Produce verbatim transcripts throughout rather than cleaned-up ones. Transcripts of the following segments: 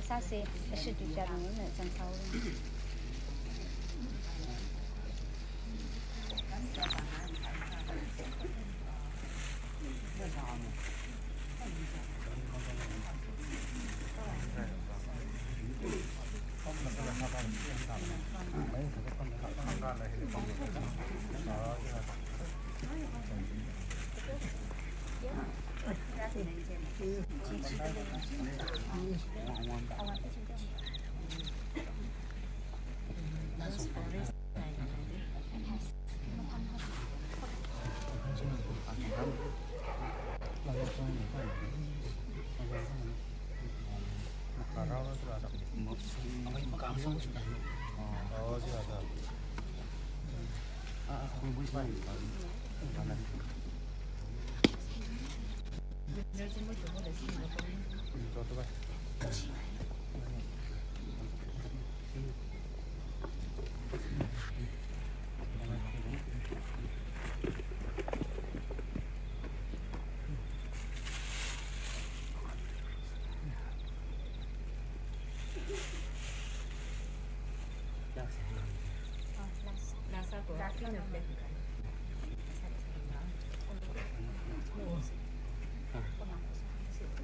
sāsa, ashi tuichālungna chānsālu.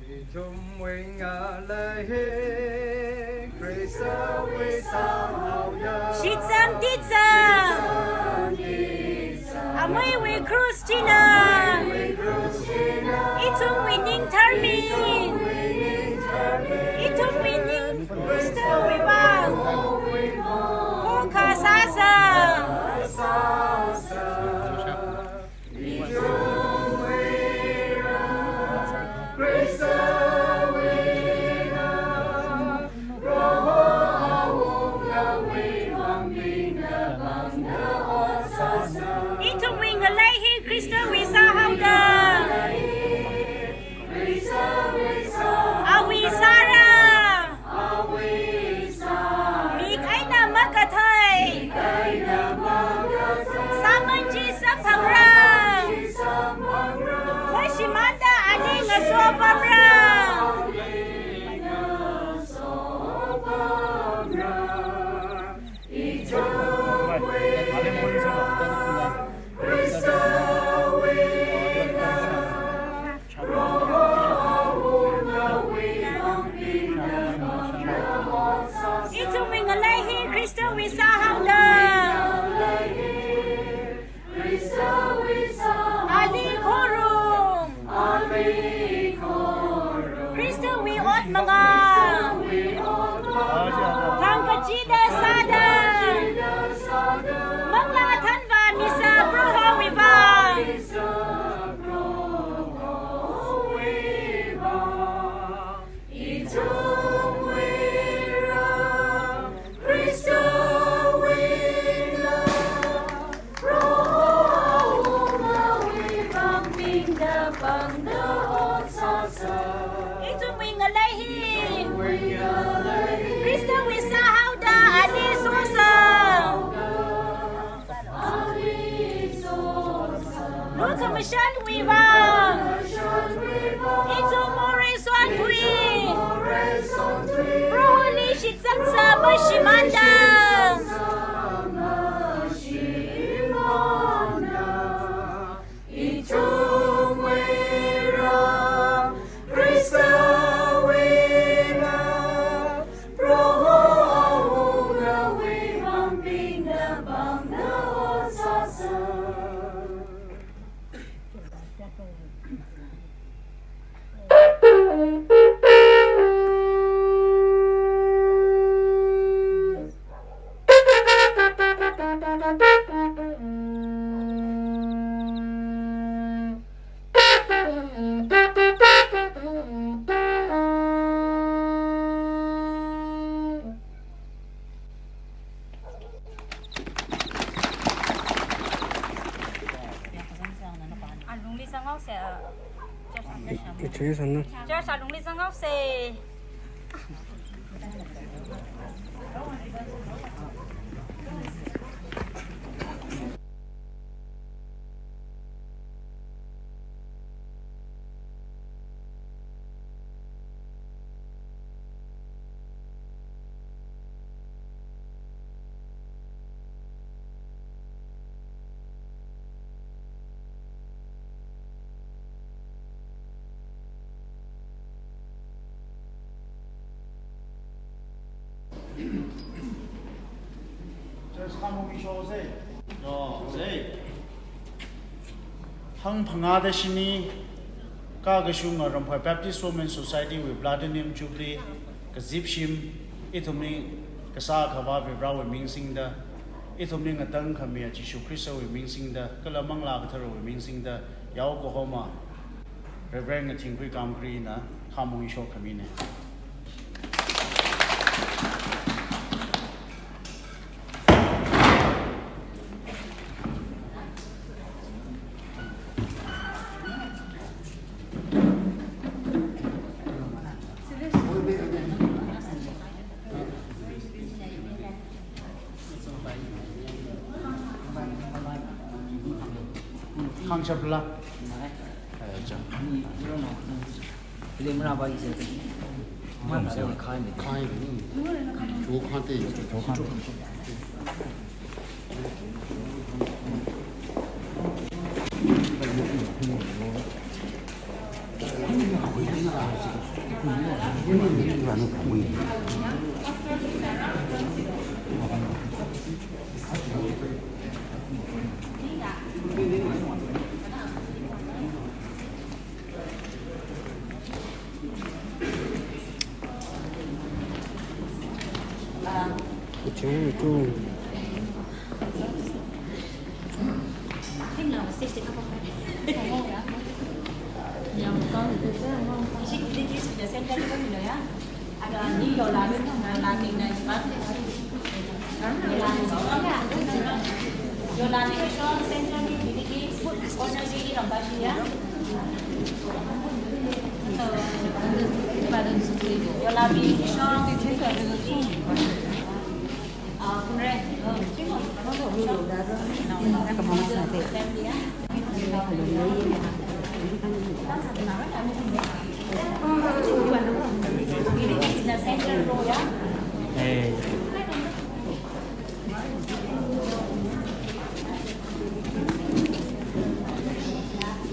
Ithumwui ngaleili Khristawui sāhaoda. Shitsang titsang. Amuiwui krus china ithumwui ning tharmi. Ithumwui ning Khristawui vang khokha sāsa. Ithumwui ngalei hi Khristawui sāhaoda. Awui sāra. Mik eina makathei. Sāman chi samphangra. Mashimānda ali ngasopamra. Ithumwui ngalei hi Khristawui sāhaoda. Ali khorum. Khristawui ot manga. Thang kachida sāda. Manglā thanvā misa Prohowui vang. Ithumwui ngalei hi Khristawui sāhaoda ali sosa. Lukhamashanwui vang ithum morei sonthui. Proholi shitsangsa mashimānda. Ithumwui ra Khristawui na Proho awungawui vang pingda pangda ot sāsa. Alungli zanghaosa, church alungli zanghaosa. Church khamong isho se. Yo, se. Hangphangāda shini, kakashunga Ramphai Baptist Women Society wui Platinum Jubilee kazipshim, ithumli kasā Akhava Varivarāwui ming singda, ithumli ngatangkhamiya Jishu Khristawui ming singda, kala Manglā Katharawui ming singda, yaokahoma Reverend Ngathingkhui Kamkarina khamong ishokhamine. Khangshapla. Acha.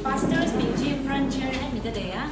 Pastors bing chi front chair na mida leiya.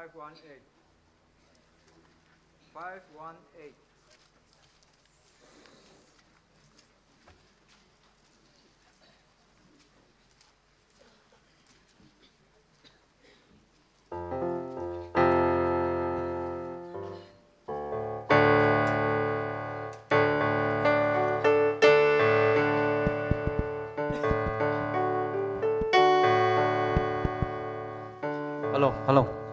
Five one eight. Five one eight. Hello, hello.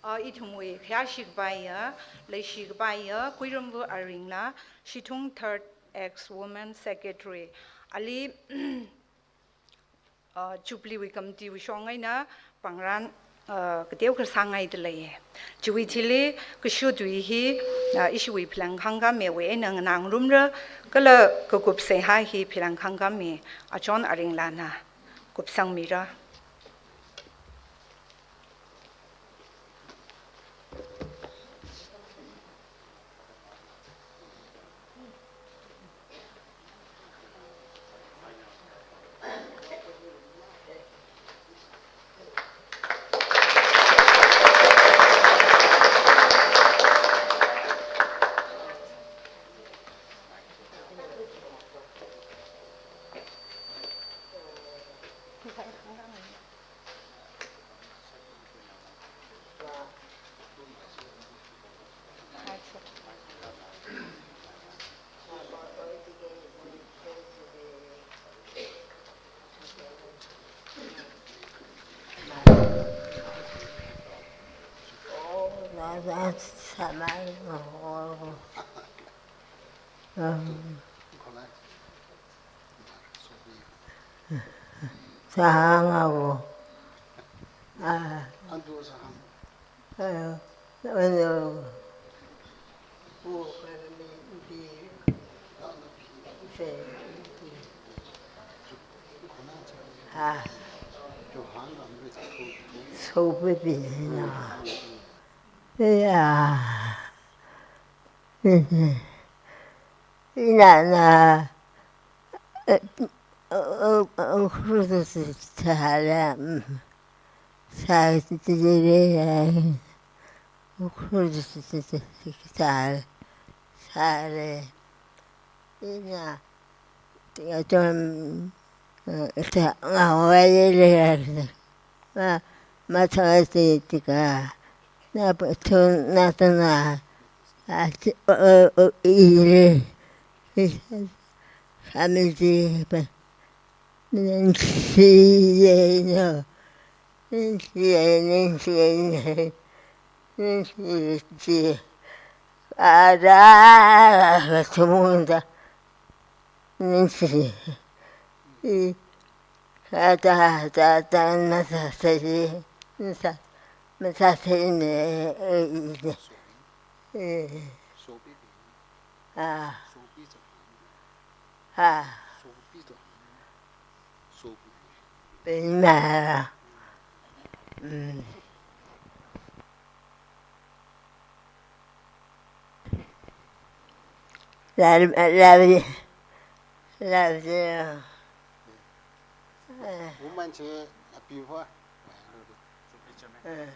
Uh, ithumwui khayāshi kapaiya, leishi kapaiya, Kuiramvu Aringla, Shithung third ex-woman secretary. Ali, Uh, Jubilee wui committee wui shong eina pāngran, uh, kateokha sāngaida lei. Chiwui thili kashu tui hi, uh, ishiwui phaleng khangkāmmiwui eina nganāngarumra, kala kakup seihā hi phaleng khangkāmmi Achon Aringlana kupsangmira. Sahang ako. Ah. Ah. Ano. Ah. Sopipi na. Ya. Ina na, eh, eh, eh, eh, khursāra, mm, sātire, khursā, sāre. Ina, tia tom, eh, ta, ngawai le, ma, mathāsi tika, na pa, thun, na tana, a, ti, o, o, o, ire. Khamiti pa. Ningshiye no. Ningshiye, ningshiye, ningshiye. Ara, tumunda. Ningshiye. I, kata, ta, ta, na, sa, sa, i, sa, ma, sa, sa, i, ne, e, i, ne. E. Ah. Ah. Pena. Mm. Lab-, lab-, lab-, eh. Woman che api hua. Eh.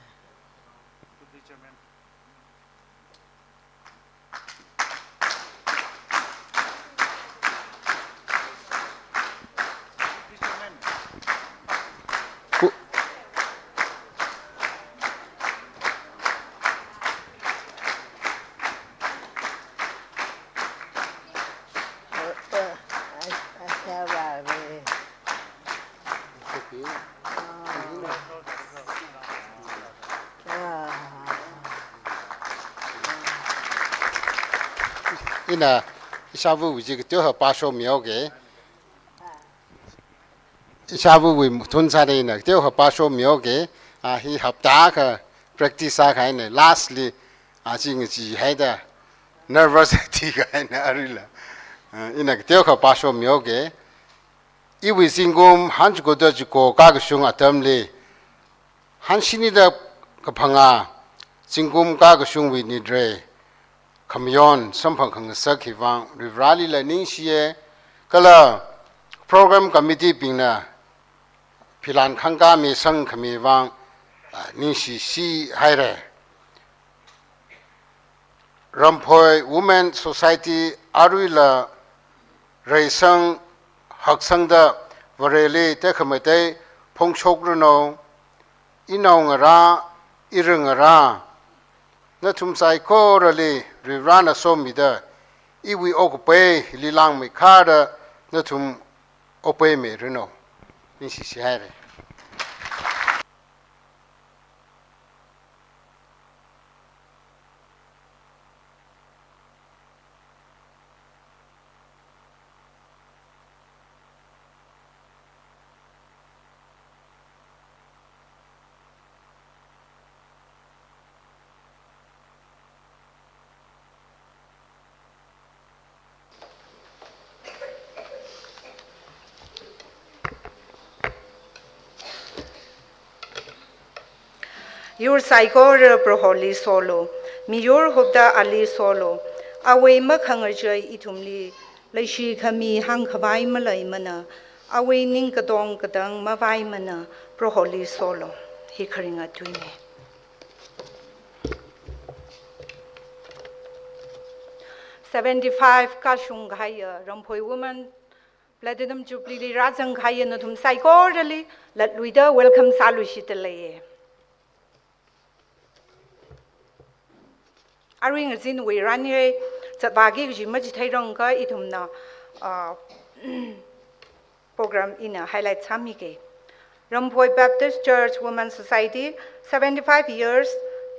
Ina, ishāvawui chi kateokha pāshomihaoke. Ishāvawui thun sāda ina kateokha pāshomihaoke. A, hi hapta akha practice sākahai eina, lastly, a, chi ngacheehaida nervous thikahai eina aruila. A, ina kateokha pāshomihaoke. Iwui zingkum han chiko da chiko kakashung atamli, han shinida kaphangā zingkum kakashungwui nitre khamayon samphang khangasak hivang Varivarālila ningshiye, kala program committee bingna philan khangkāmi sangkhami vang, a, ningshishi haire. Ramphoi Women Society aruila reisang haksangda Vareli tekhamatei phongshokranu. Inao ngarā, ira ngarā, nathum saikorali Varivarāna somida iwui okapei hili langmeikharda nathum okapei miranu. Ningshishi haire. Yur saikora Proholi solu, miyur hupta ali solu, awui makhangachei ithumli, leishi khami hāngkhavai maleimana, awui ningkatong katang mavaimana, Proholi solu. Hi kharinga tuina. Seventy-five kashung kahaiya Ramphoi Women Platinum Jubilee li rāzang kahaiya nathum saikorali latluida welcome sāluishitda leiya. Arui ngazinwui ranhei zatvāki kaji machitheirangakha ithumna, ah, program ina highlight sāmige. Ramphoi Baptist Church Women Society, seventy-five years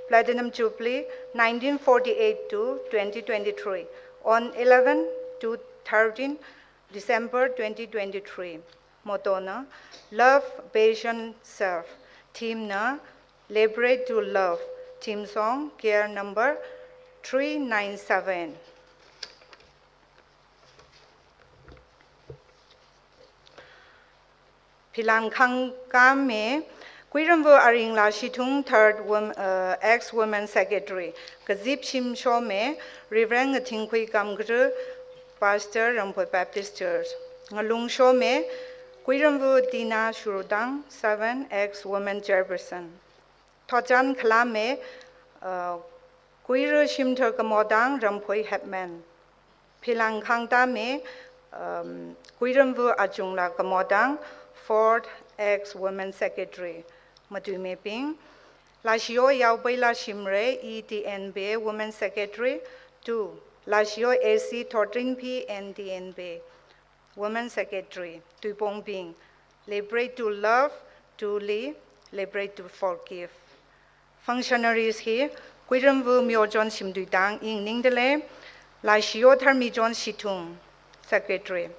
Platinum Jubilee, nineteen forty-eight to twenty twenty-three, on eleven to thirteen December twenty twenty-three. Motto na Love, Passion, Serve. Theme na Liberate to Love. Theme song, Care number three nine seven. Philangkhang kame, Kuiramvu Aringla Shithung, third wom-, uh, ex-women secretary. Kazipshim shome, Reverend Ngathingkhui Kamgru, Pastor, Ramphoi Baptist Church. Ngalung shome, Kuiramvu Tina Shurudang, seven, ex-women chairperson. Thotchan khalame, uh, Kuiru Shimthar Kamodang, Ramphoi headman. Philangkhang tame, um, Kuiramvu Achungla Kamodang, fourth ex-women secretary. Matuimebing, Lashiyo Yaopeila Shimrei, E T N B, women secretary, two. Lashiyo A C Thotrinphi, N T N B, women secretary. Tuipongbing, Liberate to Love, two li, Liberate to Forgive. Functionaries hi, Kuiramvu Myojon Shimtuidang, ingningda lei, Lashiyo Tharmijon Shithung, secretary.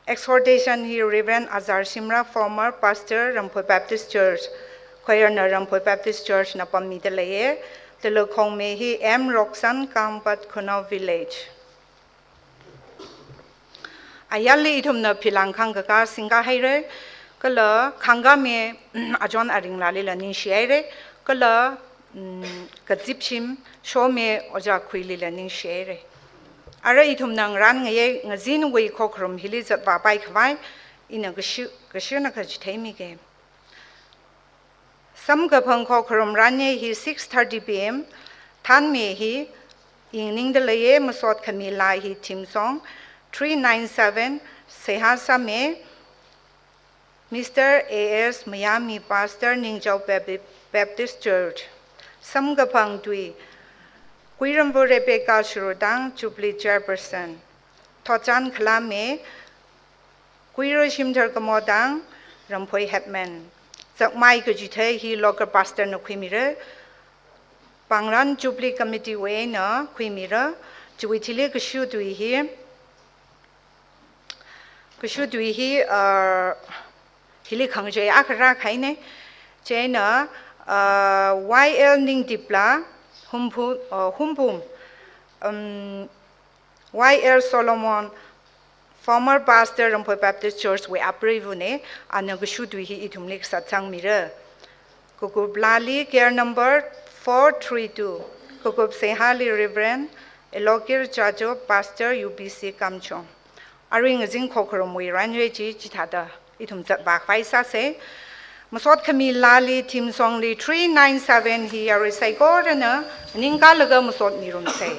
Exhortation hi Reverend Azar Shimra, former pastor, Ramphoi Baptist Church, choir na Ramphoi Baptist Church na pammida leiya, Tulakhongme hi M Roxanne, Kangpat, Khunou Village. Ayarli ithumna Philangkhang kaka singkahaira, kala khangkame Ajon Aringlali la ningshihaira, kala, mm, kazipshim shome Oja Khuili la ningshihaira. Ara ithumna ngaranngayei ngazinwui khokharum hili zatvāpai khavai, ina kashi, kashina kachitheimige. Samkaphang khokharum ranhei hi six thirty P M, thanme hi ingningda leiya, masot khami laa hi theme song, three nine seven, seihā sāme, Mister A S Mayami, Pastor, Ningchao Bap-, Baptist Church. Samkaphang tui, Kuiramvu Rebecca Shurudang, Jubilee Chairperson. Thotchan khalame, Kuiru Shimthar Kamodang, Ramphoi headman. Zakmai kachithei hi local pastor na khuimira, Pangran Jubilee Committee wui eina khuimira, chiwui thili kashu tui hi, kashu tui hi, uh, hili khangachei akha rākahaina, chieina, uh, Y L Ningtipla, Humphu-, uh, Humpum, um, Y L Solomon, former pastor Ramphoi Baptist Church wui apreivana, ana kashu tui hi ithumli satsangmira. Kakup laali care number four three two. Kakup seihāli Reverend Elokir Chajo, Pastor U B C Kamchong. Arui ngazin khokharumwui ranhei chi chithāda ithum zatvākhavai sāsa. Masot khami laali theme song li three nine seven hi yarui saikorana ningkalaga masot mirumsa.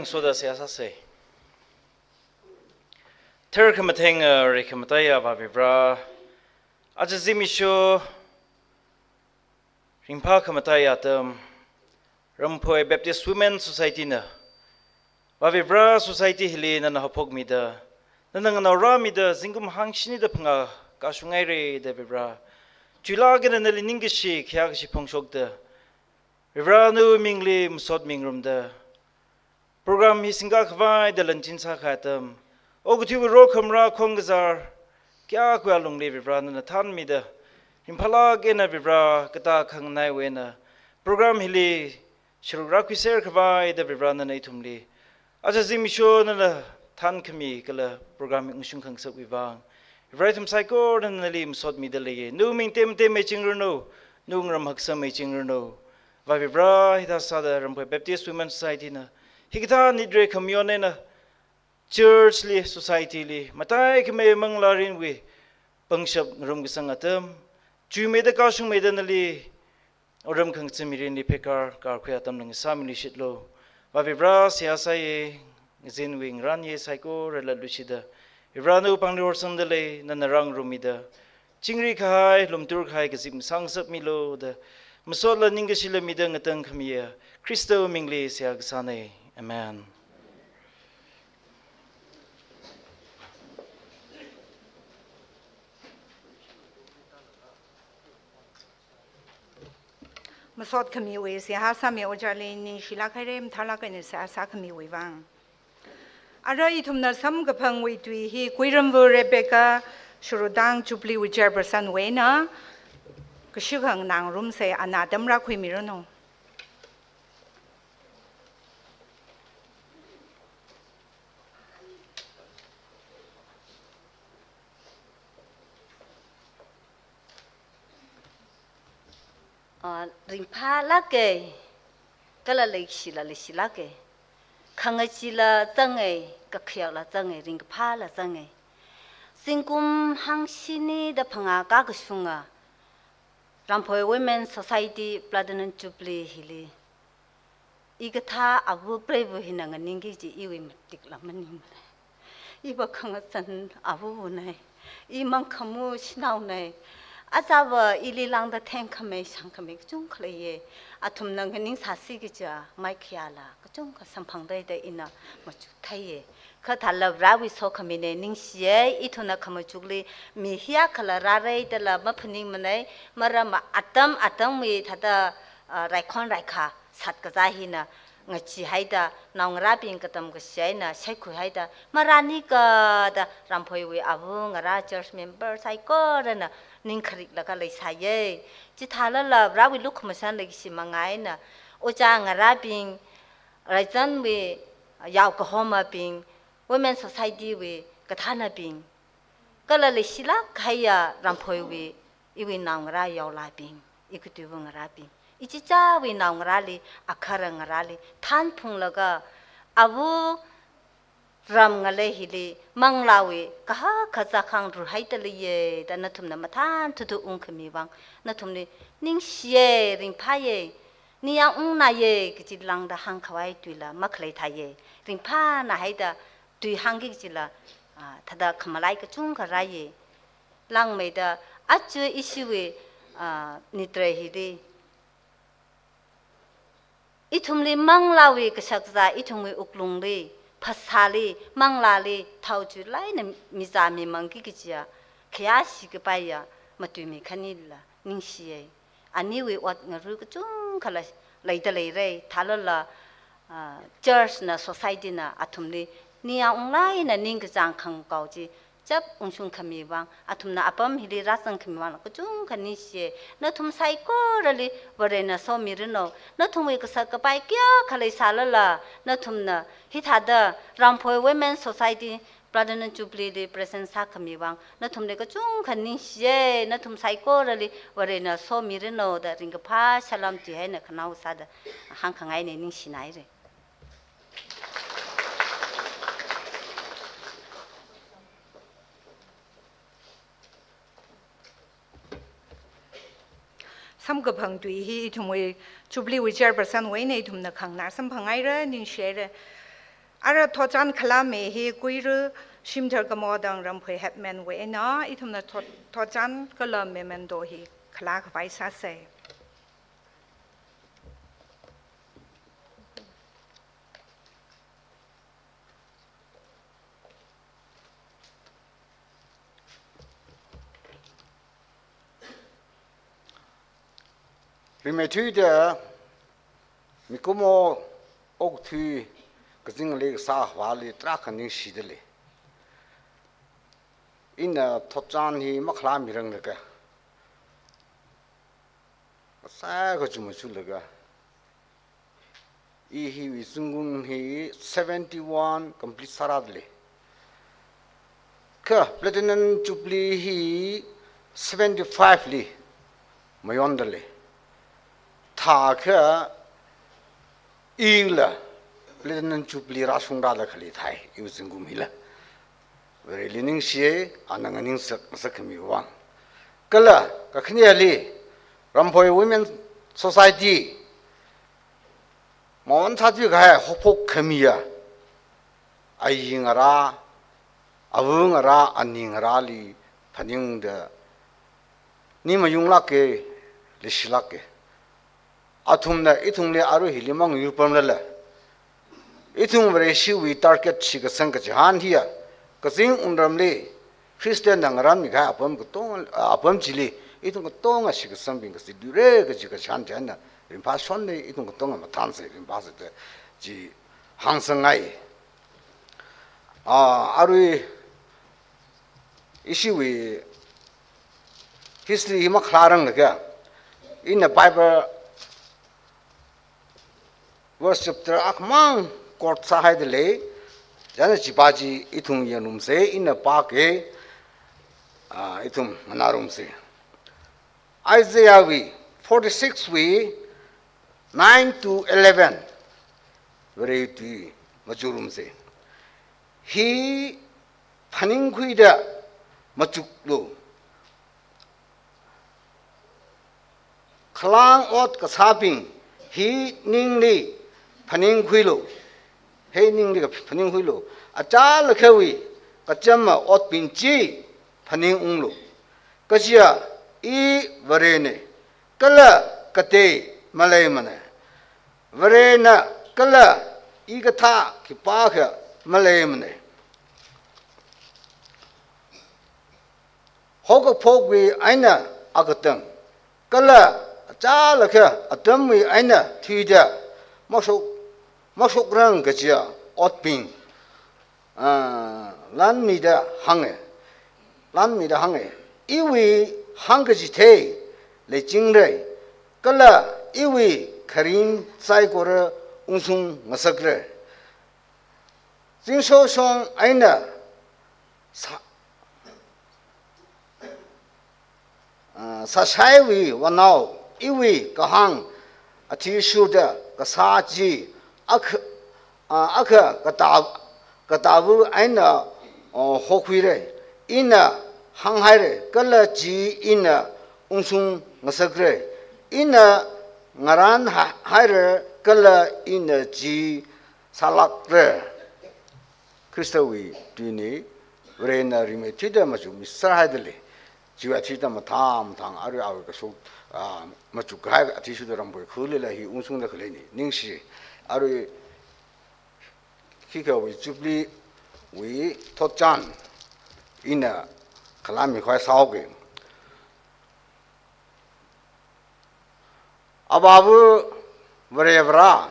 Soda seihā sāsei. Tharkhamatheng, uh, reikhamataiya Avāva̱ Vare, aja zimiksho ringphākhamataiya atam, Ramphoi Baptist Women Society na, Avāva̱ Vare, society hili nana haophokmida, nana nganaorāmida, zingkum hangshini da phangā kashunghaira da Avāva̱ Vare, chuilāk eina nali ningkashi khayākashi phongshokda, Avāva̱ Vare nawui mingli masot mingarumda, program hi singkakhavai da lanchin sākahai atam, okathuiwui rokhamarā khongkazar kayākha alungli Avāva̱ Vare nana thanmida, ringphālāk eina Avāva̱ Vare katā khanganaiwui eina program hili sharuk rākhuiserkhavai da Avāva̱ Vare nana ithumli aja zimiksho nana thankhami kala program hi ungshung khangasakwui vang, Avāva̱ Vare ithum saikorana nali masot mida leiya. Nawui ming temtem meichingranu, nawui ngaram haksam meichingranu. Avāva̱ Vare, hithā sāda Ramphoi Baptist Women Society na hikathā nit reikhamayonli na church li, society li mataikhamei manglā mirinwui pangshap ngarumkasang atam, chuimeida kashungmeida nali otram khangachee mirinli pheikar karkhui atam ngasāmiluishitlu. Avāva̱ Vare seihā sāya, ngazinwui ngarānye saikora latluishitda, Avāva̱ Vare nawui pāngli horsangda lei, nana rāngarummida, chingri kahai, lumtur kahai kazip masāngasakmilu da, masotla ningkashila mida ngatangkhamiya Khristawui mingli seihā kasāna. Amen. Masot khamiwui seihā sāmi ojāli ningshilāk haira, mathālāk eina seihā sākhamiwui vang. Ara ithumna samkaphangwui tui hi Kuiramva̱ Rebecca, Shirudang Jubilee wui chairperson wui eina kashikha nganārumsei, ana atam rākhuimiranu. Ah, ringphālāka, kala leishila leishilāka. Khangachila zanga, kakhayakla zanga, ringkaphāla zanga. Zingkum hangshini da phangā kakashunga Ramphoi Women Society Platinum Jubilee hili, ikathā ava preiva̱ hina nganingki kaji iwui matikla maningmana. Iva khangazan avāva̱na, i mangkhamu shanaona. Achāva̱ ili lāngda themkhamei, shāngkhamei kachungkha leiya. Athumna nganingsāsi kaja maikhayāla kachungkha samphangda lei da ina machuktheiya. Kha thālala Varewui sokhamina, ningshiya, ithumna khamachukli mi hiyākhala rāra dala maphaningmana, maramva atam atamwui thāda, ah, raikhon raikha sātkazā hina ngacheehaida, naongarābing katam kashi eina shaikhuihaida, marānika da Ramphoiwui ava ngarā church member saikorana ningkhariklaga leisāya. Chithālala Varewui lukhamashan leikashi manga eina, ojā ngarābing, raizanwui yaokahomabing, Women Society wui kathānabing, kala leishilāk kahaiya Ramphoiwui iwui naongarā yaolabing, ikathuiva ngarābing, ichichāwui naongarāli, agahara ngarāli thanphunglaga, ava ram ngalei hili manglāwui kahak kazā khangaruihaida leiya da nathumna mathān thudu ungkhami vang nathumli ningshiya, ringphāya, ningyāng ungnāya kaji lāngda hāngkhavai tuila makhalei thāya. Ringphānāhaida tui hāngki kajila, ah, thāda khamalai kachungkha rāya. Langmeida aja ishiwui, ah, nitrei hili, ithumli manglāwui kashakazā, ithumwui wuklungli, phasāli, manglāli, thao chuilaina mizā mimangki kajiya khayāshi kapaiya matuimi khanila ningshiya. Aniwui ot ngarui kachungkhala leida leira, thālala, ah, church na, society na athumli ningyāng unglaina ningkachāng khangakao chi chap ungshung khami vang, athumna apam hili rāzang khami vang kachungkha ningshiya. Nathum saikorali Varena somiranu. Nathumwui kashak kapai kayākha leisālala, nathumna hithāda Ramphoi Women Society Platinum Jubilee li present sākhami vang nathumli kachungkha ningshiya. Nathum saikorali Varena somiranu da ringkaphā salam tui eina khanao sāda hāngkhangaina, ningshinaira. Samkaphang tui hi ithumwui Jubilee wui chairperson wui eina ithumna khanganā samphangaira, ningshihaira. Ara thotchan khalāmi hi Kuiru Shimthar Kamo thang Ramphoi headman wui eina ithumna thot-, thotchan kala memento hi khalā khavai sāsa. Rimeithuida mikumo okathui kazing leikasā Varivarali tarākha ningshida lei. Ina thotchan hi makhalāmiranglaga, sākha chumachulaga, i hiwui zingkum hi seventy-one complete sārada lei. Kha Platinum Jubilee hi seventy-five li mayonda lei. Thākha ila Platinum Jubilee rāshungrāda khalei thai, iwui zingkum hila. Vareli ningshiya, ana nganingsak, sakkhami vang. Kala, kakhaneli, Ramphoi Women Society, mawan sāthui kahai haophok khamiya, ayi ngarā, ava ngarā, ani ngarāli phaningda, ni mayunglāka, leishilāka. Athumna ithumli arui hili mangyurpamlala, ithum Vareshiwui target shitkasang kachihān hiya, kazing wungramli Christian na ngarānmi kahai apam katonga, apam chili, ithum katonga shitkasangbing kachiluira kaji kachihān china ringphāshonna, ithum katonga mathānsa, ringphāsa da chi hāngsangngai. Ah, arui ishiwui history hi makhalāranglaga, ina Bible verse chapter akhamang quote sāhaida lei, china chipā chi ithum yangrumsa, ina pāka, ah, ithum nganārumsa. Isaiah wui forty-six wui nine to eleven, Varewui tui machukngarumsa. Hi phaningkhuida machuklu. Khalang ot kasābing, hi ningli phaningkhuilu. Hi ningli phaningkhuilu. Achālakhawui kachama otbing chi phaningunglu. Kajiya i Varena, kala katei maleimana. Varena kala i kathā khipākha maleimana. Haokaphokwui eina akatam, kala achālakha atamwui eina thuida mashok, mashokrang kajiya otbing, ah, lanmida hānga, lanmida hānga. Iwui hāngkachithei leichingra, kala iwui kharing saikora ungshung ngasakra. Zingshoshong eina sā, ah, sāshaiwui vānao, iwui kahāng athishurda kasā chi akha, ah, akha katā, katāva eina, oh, hokhuira. Ina hānghaira, kala chi ina ungshung ngasakra. Ina ngarān ha-, haira, kala ina chi sālākra. Khristawui tuina, Varena rimeithuida machukmi sāhaida lei. Chiwui athishurda mathāmathāng, arui awui kashok, ah, machuk kahai athishurda Ramphoi khulila hi ungshungda khaleina. Ningshi, arui khikha wui Jubilee wui thotchan ina khalāmi khavai sāhaoga. Avāva Varevara,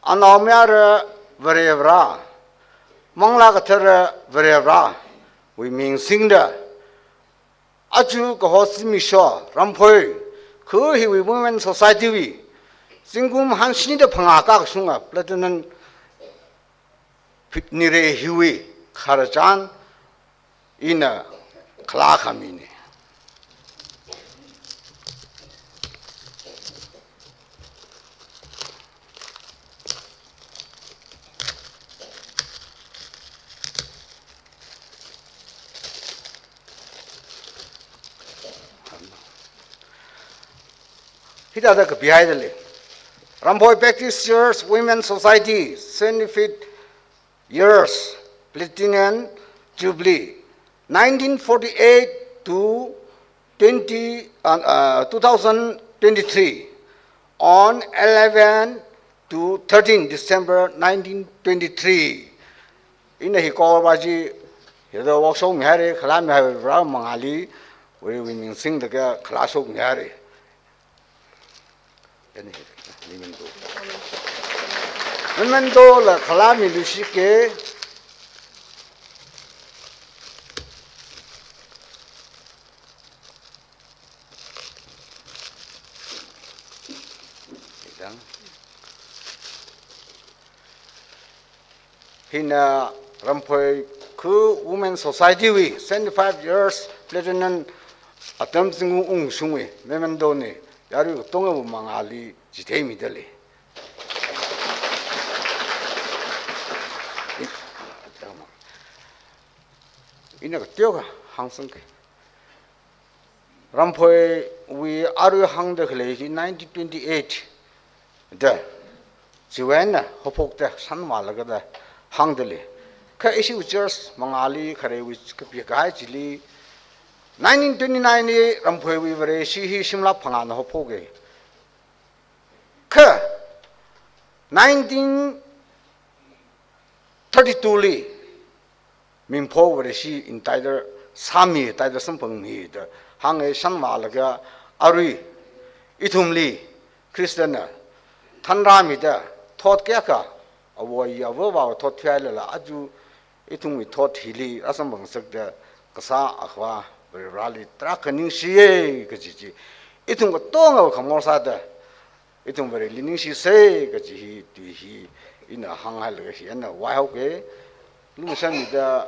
Anaomayara Varevara, Manglā Kathara Varevarawui ming singda, aja kaho zimiksho Ramphoi, kha hiwui Women Society wui zingkum hangshinida phangā kakashunga Platinum Jubilee hiwui khararchan ina khalā khamina. Hithāda kapihaida lei. Ramphoi Baptist Church Women Society, Saint David years Platinum Jubilee, nineteen forty-eight to twenty, uh, uh, two thousand twenty-three, on eleven to thirteen December nineteen twenty-three. Ina hi call va chi, hida workshop mi haira, khalā mi haira, mangāli, Varewui ming singda khalā shok mi haira. Memento. Memento la khalā miluishitke. Hina Ramphoi Kha Women Society wui seventy-five years platinum atam zingkum ungshungwui memento na, yarui katonga mangāli chitheimida lei. Ina kateokha hāngsangke. Ramphoiwui arui hāngda khalei hi nineteen twenty-eight da, chiwui eina haophokda shanvālaga da hāngda lei. Kha ishi church mangāli khareiwui kapi kahai chili, nineteen twenty-nine li Ramphoiwui Vareshi hi shimlāk phangāna haophoke. Kha nineteen thirty-two li Mingpho Vareshi in title sāmi, title samphangmi da hānga, shanvālaga arui ithumli, Christian na thanrāmida thot kayākha, āwo āyi āva āvā thot thuihailala, aja ithumwui thot hili rāsamphangsakda Kasā Akhava Varivarāli tarākha ningshiya kaji chi ithum katonga khamor sāda, ithum Vareli ningshisa kaji hi tui hi ina hānghailaga hi eina vaihaoke. Lukhamashanmida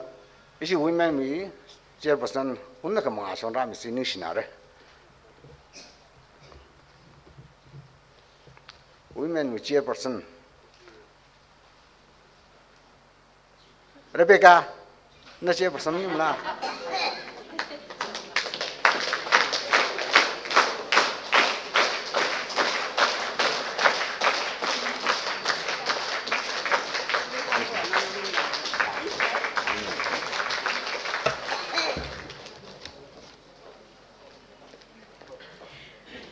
ishi women wui chairperson hunna khamangā shonrāmisi, ningshinare. Women wui chairperson Rebecca, na chairperson mimala?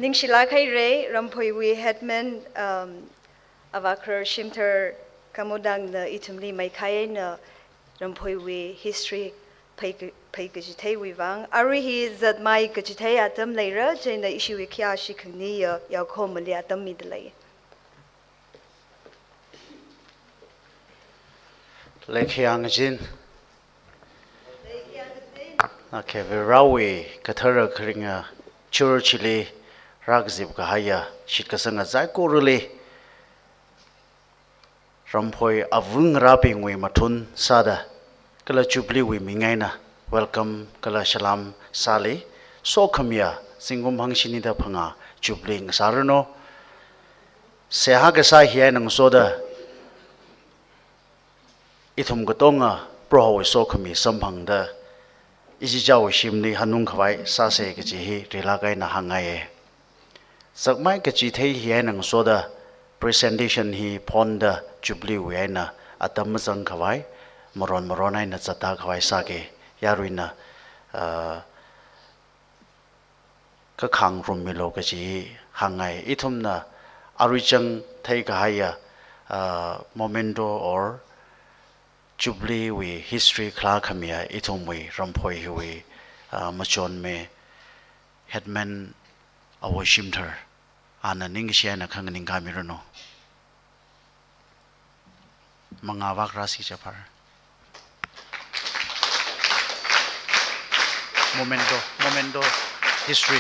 Ningshilāk haira, Ramphoiwui headman, um, Avākharar Shimthar Kamodangna ithumli maikhai eina Ramphoiwui history phei ka-, phei kachitheiwui vang. Arui hi zatmai kachithei atam leira, chieina ishiwui khayā shikhangni ya, yaokahomali atam mida lei. Leikhayang jin. Okay, Varewui kathara kharinga church li rākazip kahaiya shitkasanga saikorali Ramphoi avungrabingwui mathun sāda, kala Jubilee wui ming eina welcome kala salam sāli, sokhamiya zingkum hangshini da phangā Jubilee ngasāranu. Seihā kasā hi eina ngasoda, ithum katonga Prohowui sokhami samphangda, ichichāwui shimli hanung khavai sāsa kaji hi rilāk eina hāngngaiya. Zakmai kachithei hi eina ngasoda presentation hi phonda Jubilee wui eina atam mazang khavai, maron maron eina zatda khavai sāke, yaruina, ah, kakhāng rummilu kaji hāngngai. Ithumna aruichang theikahaiya, ah, memento or Jubilee wui history khalā khamiya ithumwui Ramphoi hiwui, ah, machonme headman Āwo Shimthar, ana ningkashi eina khanganing kamiranu. Mangā vākrasi chapar. Memento, memento, history.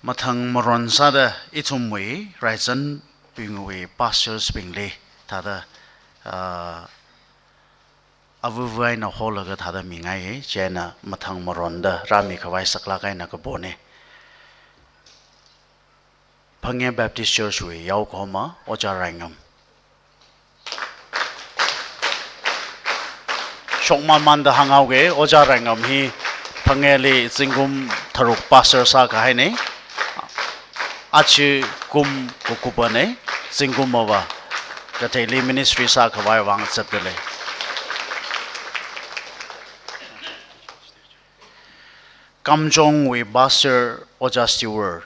Mathang maron sāda ithumwui raizanbingwui pastors bingli thāda, ah, Avuvu eina holaga thāda mingaiye, chieina mathang maronda rāmi khavai saklāk eina kapone. Phangē Baptist Church wui yaokahoma, Ojā Raingam. Shokmamanda hānghaoge, Ojā Raingam hi Phangēli zingkum tharuk pastor sākahaine. Achi kum kakupane, zingkumva kateili ministry sākhavai vang zatdalei. Kamjongwui pastor Ojā Stewart.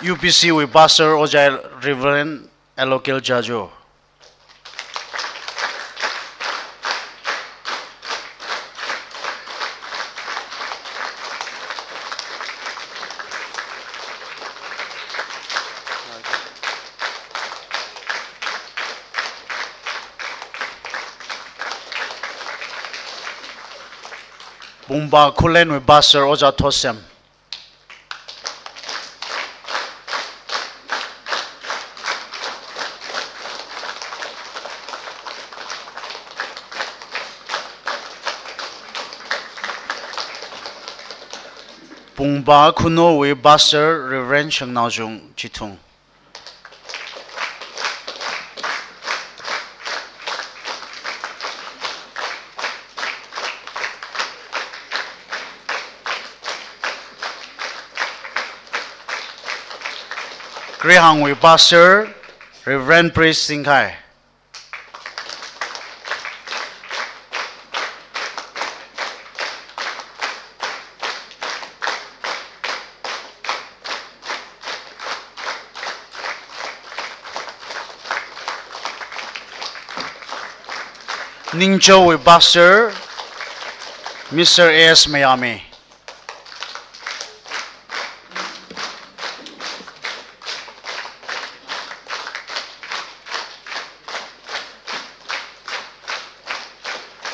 U P C wui pastor Ojā Reverend Elokel Jajo. Pungpa Khullenwui pastor Ojā Thosem. Pungpa Khuno wui pastor Reverend Shangnaojung Chithung. Krihangwui pastor Reverend Priest Singkhai. Ningchowui pastor Mister A S Mayami.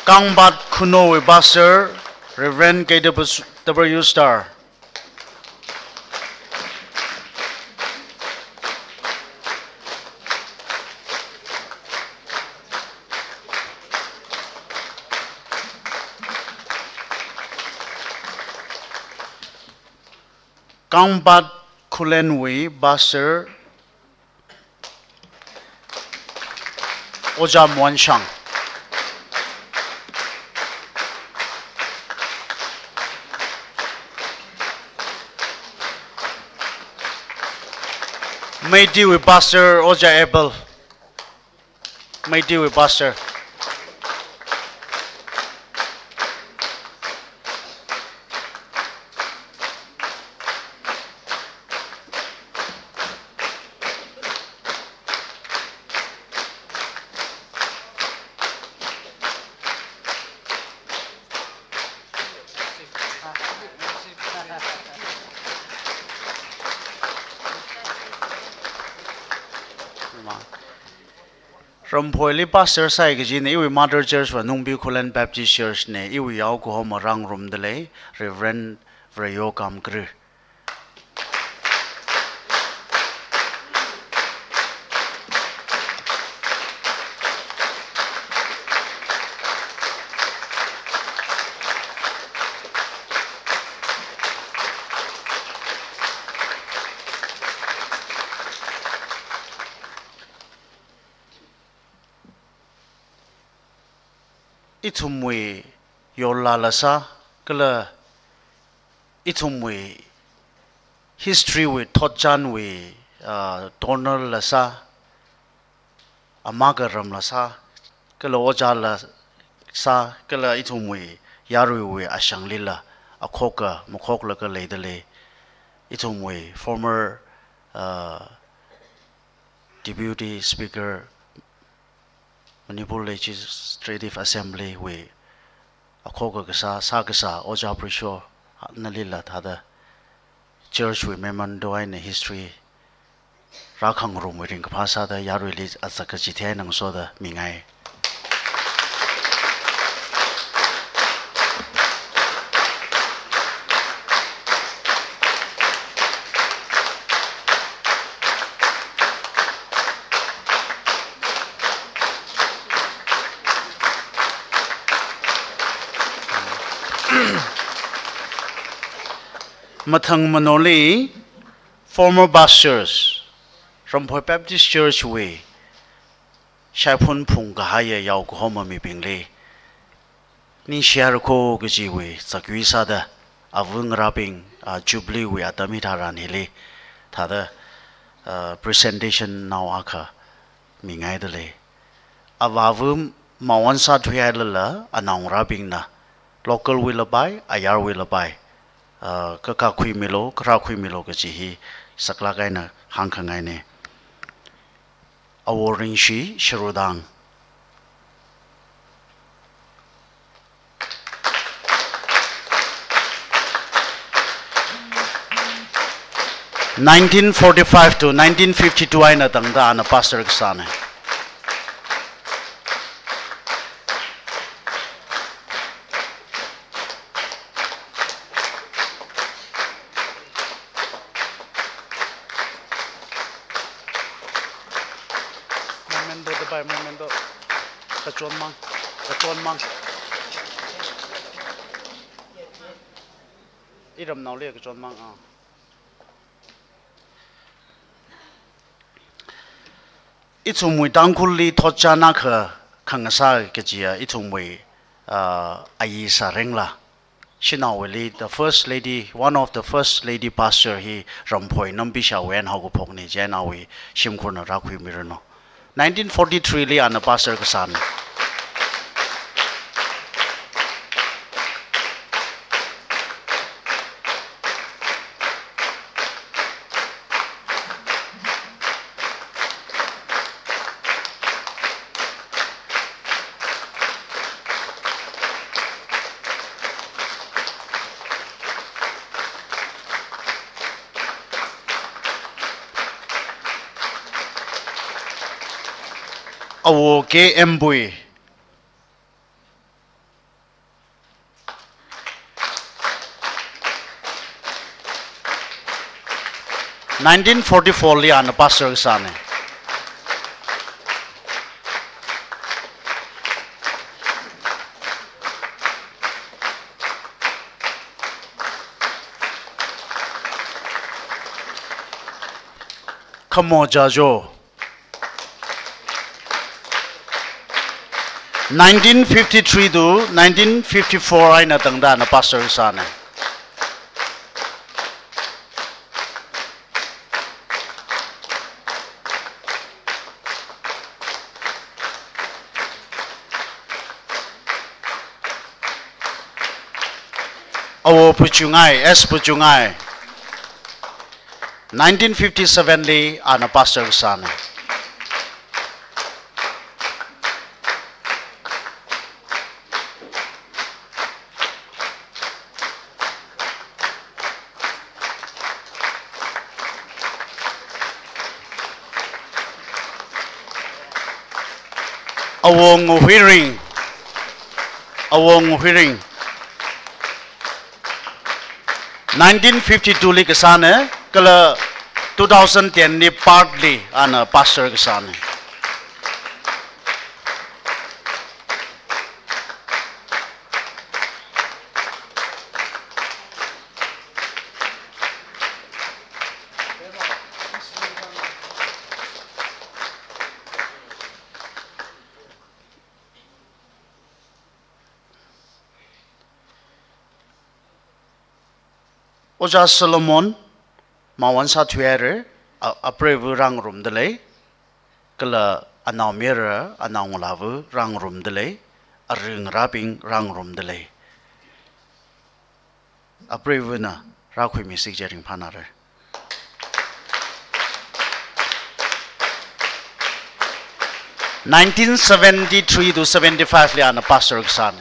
Kangpat Khunowui pastor Reverend K W Star. Kangpat Khullenwui pastor Ojā Muanshang. Meiteiwui pastor Ojā Abel. Meiteiwui pastor. Ramphoili pastor sai kajina, iwui mother church va Nungbi Khullen Baptist Church na, iwui yaokahoma rāngarumdalei Reverend Vreyo Kamkri. Ithumwui yollala sā, kala ithumwui history wui thotchanwui, ah, donor la sā, amaka ramla sā, kala ojāla sā, kala ithumwui yaruiwui ashanglila akhoka makhoklaga leidalei. Ithumwui former, ah, Deputy Speaker, Manipur Legislative Assembly wui akhoka kasā, sākasā Ojā Prisho, nalila thāda church wui memento eina history rākhangarumwui ringkaphā sāda yaruili azak kachithei eina ngasoda mingai. Mathang manoli former pastors, Ramphoi Baptist Church wui shaiphun phungkahaiya yaokahoma mibingli ningshihaira ko kajiwui zakyui sāda, ava ngarābing, ah, Jubilee wui atam hitharan hili thāda, ah, presentation nao akha mingaida lei. Avāva mawonsā thuihailala, anaongarābingna local wuila pai, ayarwuila pai, ah, kakakhuimilu, karākhuimilu kaji hi saklāk eina hāngkhangaina. Awo Ringshi Sharudang. Nineteen forty-five to nineteen fifty-two eina tangda ana pastor kasāna. Memento da pai, memento. Kachonmang, kachonmang. Iramnaoli kachonmang, ah. Ithumwui Tangkhulli thotchan akha khangasā kajiya ithumwui, ah, ayi sārengla. Shanaowuili, the first lady, one of the first lady pastor hi Ramphoi Nambishawui eina haokaphokna, chieina awui shimkhurna rākhuimiranu. Nineteen forty-three li ana pastor kasāna. Awo K M Bui. Nineteen forty-four li ana pastor kasāna. Khamo Jajo. Nineteen fifty-three to nineteen fifty-four eina tangda ana pastor kasāna. Awo Puchungai, S Puchungai. Nineteen fifty-seven li ana pastor kasāna. Awo Nguhuiring. Awo Nguhuiring. Nineteen fifty-two li kasāna, kala two thousand ten li Perth li ana pastor kasāna. Ojā Solomon, mawonsā thuihaira, a-, apreiva rāngarumda lei, kala anaomayara, anaongalāva rāngarumda lei, aringrābing rāngarumda lei. Apreivana rākhuimisi kaji ringphānāra. Nineteen seventy-three to seventy-five li ana pastor kasāna.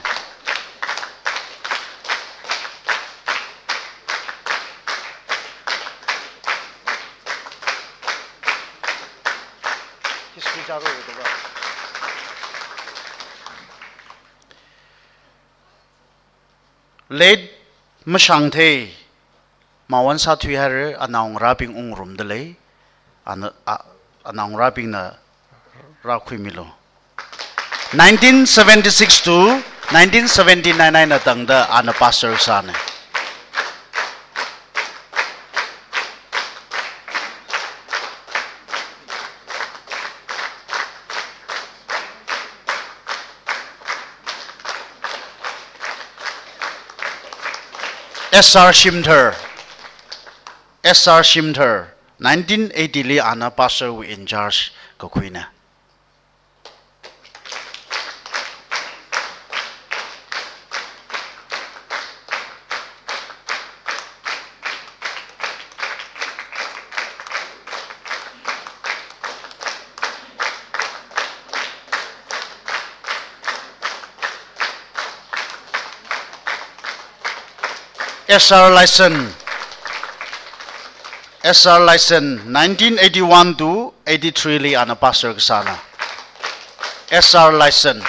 Late Mashangthei Mawan sāthuihaira, anaongarābing ungrumda lei, ana, a, anaongarābingna rākhuimilu. Nineteen seventy-six to nineteen seventy-nine eina tangda ana pastor sāna. S R Shimthar, S R Shimthar, nineteen eighty li ana pastor wui in charge kakhuina. S R Laisen, S R Laisen, nineteen eighty-one to eighty-three li ana pastor kasāna. S R Laisen.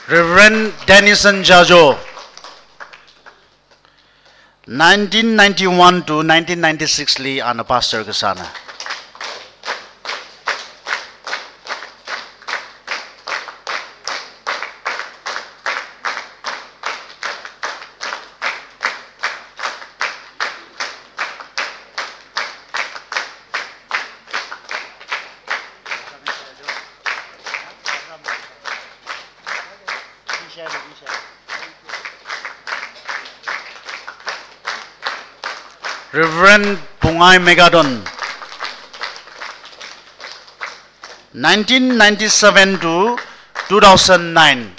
Reverend Denison Jajo, nineteen ninety-one to nineteen ninety-six li ana pastor kasāna. Reverend Pungai Megadon, nineteen ninety-seven to two thousand nine,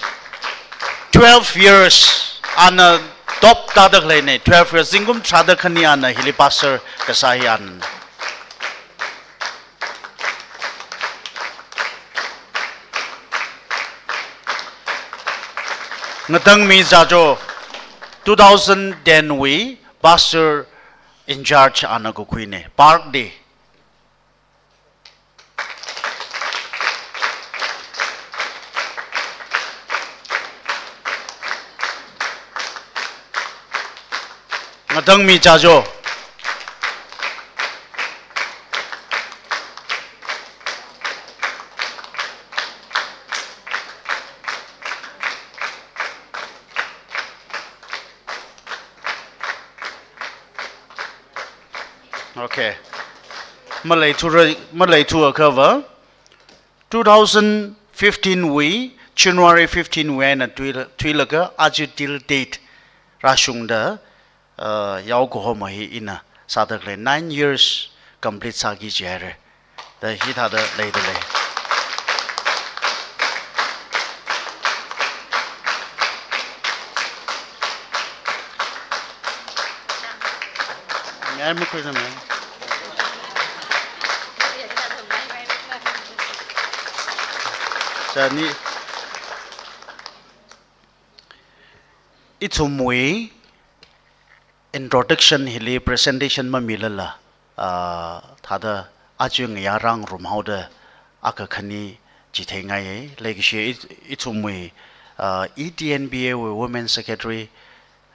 twelve years ana top tāda khaleina, twelve years, zingkum tharāda khani ana hili pastor kasā hi ana. Ngatangmi Jajo, two thousand ten wui pastor in charge ana kakhuina, Park Day. Ngatangmi Jajo. Okay. Maleithura, maleithuakhava, two thousand fifteen wui, January fifteen wui eina tui, tuilaga aja till date rāshungda, uh, yaokahoma hi ina sāda khalei nine years complete sāki jihaira. Da hithāda leida lei. May I request, ma'am? Chani, ithumwui introduction hili presentation mamilala, ah, thāda aja ngayā rāngarum haoda akha khani chitheingaiya. Leikashi i-, ithumwui, ah, E T N B A wui Women Secretary,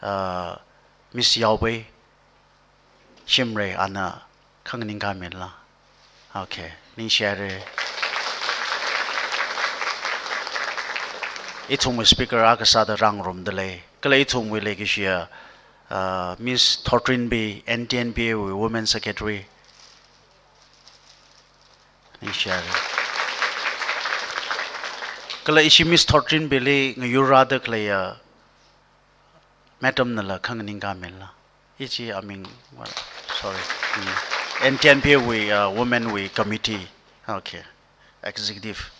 ah, Miss Yaobei Shimray, ana khanganing kāmila? Okay, ningshihaira. Ithumwui speaker akha sāda rāngarumda lei. Kala ithumwui leikashiya, uh, Miss Thotrinbi, N T N B A wui Women Secretary. Ningshihaira. Kala ishi Miss Thotrinbili ngayur rāda khaleiya Madam nala khanganing kāmila? Ichi aming, well, sorry. Mm. N T N B A wui, uh, Women wui Committee. Okay. Executive.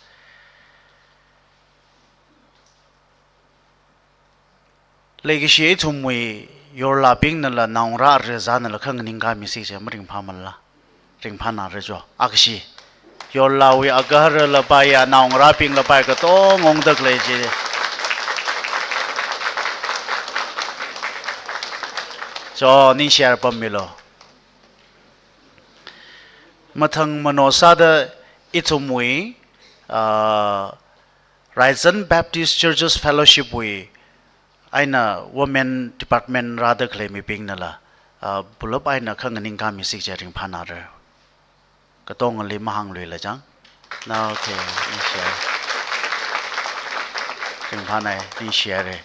Leikashi ithumwui yorlābing nala naongarā areza nala khanganing kāmisi chi maringphāmala? Ringphānāra jo. Akshi. Yorlāwui agaharala paiya, naongarābingla pai katonga ungda khalei chi. Cho, ningshiyāra pammilu. Mathang mano sāda ithumwui, ah, Raizan Baptist Churches Fellowship wui eina Women Department rāda khalei mibingnala, ah, pulap eina khanganing khami sik chi ringphānāra. Katongali mahāngluila chang. Na, okay, ningshiyāra. Ringphānāi, ningshiyāra.